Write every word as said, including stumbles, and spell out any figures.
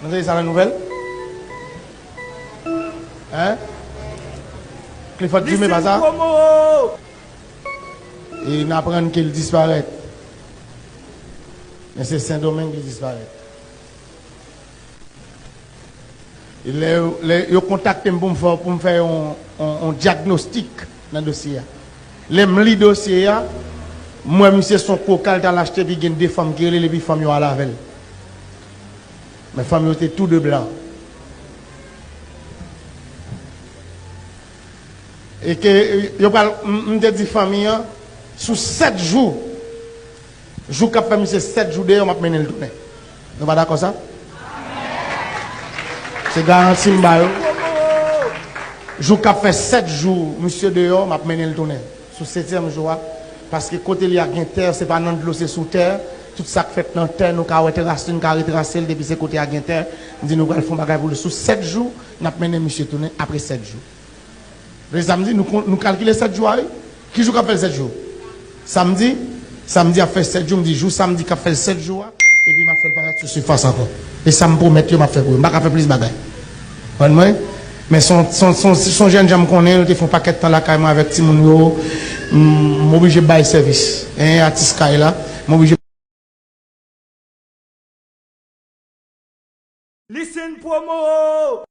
Nou tande sa nan nouvèl? Hein? Clifford Dumé, pa sa? E n aprann ke l disparèt. Men se Sendomeng li disparèt. E lè, lè yo kontakte m pou m fè, pou m fè yon, yon, yon dyagnostik nan dosye a. Lè m li dosye a, m wè misye se yon koka l t al achte, epi gen de fanm ki rele l, epi fanm yo al avè l. Men fanm yo te tou de blan. E ke yo pral, m, m te di fanmi an, sou sèt jou, jou k ap fè misye sèt jou deyò, m ap mennen l tounen. Nou pa dakò sa? Se garanti m ba yo. Jou k ap fè sèt jou misye deyò, m ap mennen l tounen. Sou setyèm jou a, paske kote li a gen tè, se pa nan dlo, se sou tè. Tout sa k fèt nan tè, nou ka wè tras li, nou ka retrase l, depi se kote a gen tè. M di nou pral fè yon bagay pou li sou sèt jou, n ap mennen misye tounen apre sèt jou. Vle sa m di, nou, kon- nou kalkile sèt jou a, wi. Ki jou k ap fè l sèt jou? Samdi. Samdi ap fè sèt jou, m di jou samdi k ap fè l sèt jou a, epi m ap fè l parèt sou sifas ankò. E sa m pwomèt yo, m ap fè pou yo. M pa ka fè plis bagay. Konprann mwen? Men se yon, se yon, se yon, se yon jèn jan m konnen, l te fè yon pakèt tan lakay mwen avèk timoun yo. M, m oblije bay sèvis. En, atis kay la, m oblije. Listen promo!